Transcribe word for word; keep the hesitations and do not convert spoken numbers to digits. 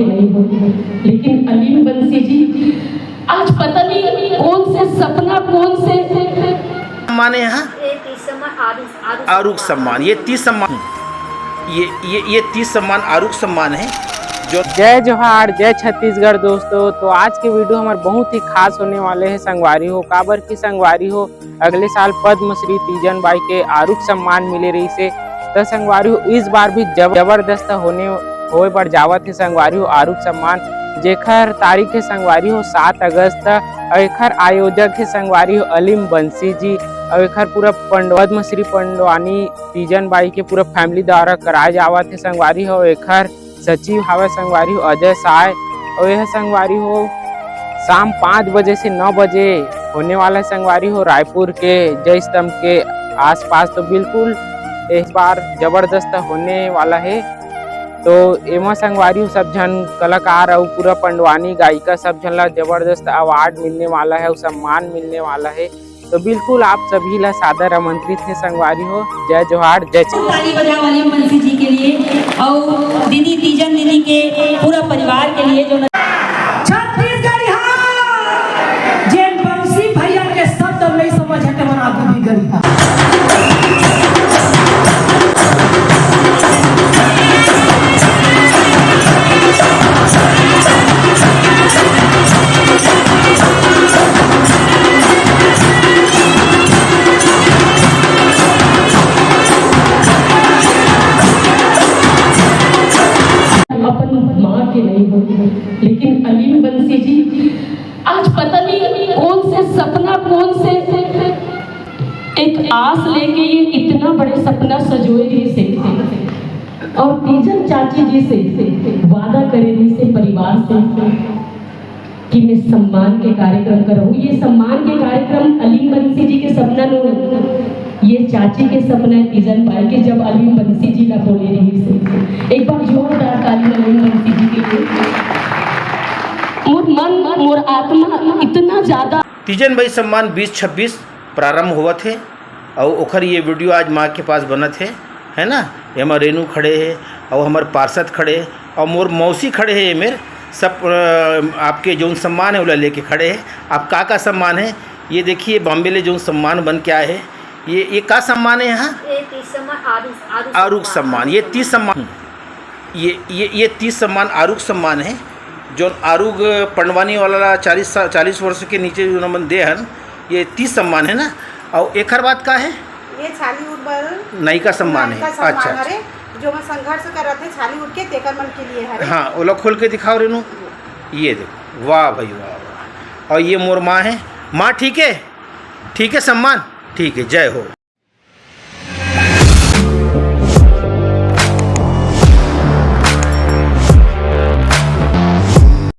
नहीं हो, लेकिन अलीम बंसी जी, आज पता नहीं कौन से सपना, कौन से सम्मान है यहाँ? ये तीस सम्मान, आरुष, आरुष आरुष सम्मान। सम्मान, ये तीस सम्मान, ये, ये, ये तीस सम्मान आरुष सम्मान है, जो जय जोहार, जय छत्तीसगढ़ दोस्तों। तो आज के वीडियो हमारे बहुत ही खास होने वाले हैं संगवारी हो, काबर की संगवारी हो, अगले साल पद्मश्री तीजन बाई के आरुख सम्मान मिले रहिसे। त संगवारी हो, इस बार भी जब-, जबरदस्त होने, होए बर जावत हे संगवारी हो आरुख सम्मान, जेखर तारीख हे संगवारी हो सात अगस्त, अउ एखर आयोजक हे संगवारी हो अलीम बंसी जी, अउ एखर पूरा पंड-, पद्मश्री पंडवानी तीजन बाई के पूरा फैमिली द्वारा कराए जावत हे संगवारी हो। एखर सचिव हावय संगवारी हो अजय साय, अउ यह संगवारी हो शाम पाँच बजे से नौ बजे होने वाला है संगवारी हो रायपुर के जय स्तंभ के आसपास। तो बिल्कुल इस बार जबरदस्त होने वाला है। तो एमा संगवारी हो सब झन कलाकार अउ पूरा पंडवानी गायिका सब झन ला जबरदस्त अवार्ड मिलने वाला है अउ सम्मान मिलने वाला है। तो बिल्कुल आप सभी ला सादर आमंत्रित हे संगवारी हो। जय जोहार, जय छत्तीसगढ़। ताली बजाओ अलीम बंसी जी के लिए और दीदी तीजन दीदी के पूरा परिवार के लिए जो छत्तीसगढ़िया, जेन बंसी भैया के शब्द नहीं समझ हटे, मन आगू भी गरिया। अपन माँ के नहीं हो, लेकिन अलीम बंसी जी, आज पता नहीं कौन से सपना, कौन से एक आस लेके ये इतना बड़े सपना सजोए रहिसे और तीजन चाची जी से वादा करे रहिसे परिवार से कि मैं सम्मान के कार्यक्रम करहूँ। ये सम्मान के कार्यक्रम अलीम बंसी जी के सपना नो, ये चाची के सपना है, तीजन बाई के, जब अलीम बंसी जी ला बोले रहिसे। एक बार जोरदार ताली अलीम बंसी जी के लिए। मोर मन, मोर आत्मा इतना ज्यादा तीजन बाई सम्मान बीस छब्बीस प्रारंभ होवत हे, अउ ओखर ये वीडियो आज माँ के पास बनत हे, है ना? एमा रेनू खड़े हे, अउ हमर पार्षद खड़े हे, अउ मोर मौसी खड़े हे, ये मेर सब, अ, आपके जौन सम्मान है, ओला लेके खड़े हे। आप का का सम्मान है, ये देखिए, बॉम्बे ले जौन सम्मान बन के आए हे, ये, ये का सम्मान है यहाँ? ये तीस सम्मान, आरुष, आरुष आरुष सम्मान। सम्मान, ये तीस सम्मान। ये, ये, ये तीस सम्मान आरुग सम्मान है, जौन आरुग पंडवानी वाला ला चालीस सा-, चालीस वर्ष के नीचे जो नमन दे हन, ये तीस सम्मान है ना। अउ एखर बात का है? ये छालीवुड बर नयका सम्मान है। नयका सम्मान अच्छा, हरे, जो मन संघर्ष करत हे छालीवुड के, तेकर मन के लिए हरे। हाँ, ओला खोल के दिखाओ रेनू। ये देखो, वाह भाई, वाह, वाह। अउ ये मोर माँ है। माँ ठीक है? ठीक है सम्मान? ठीक है, जय हो।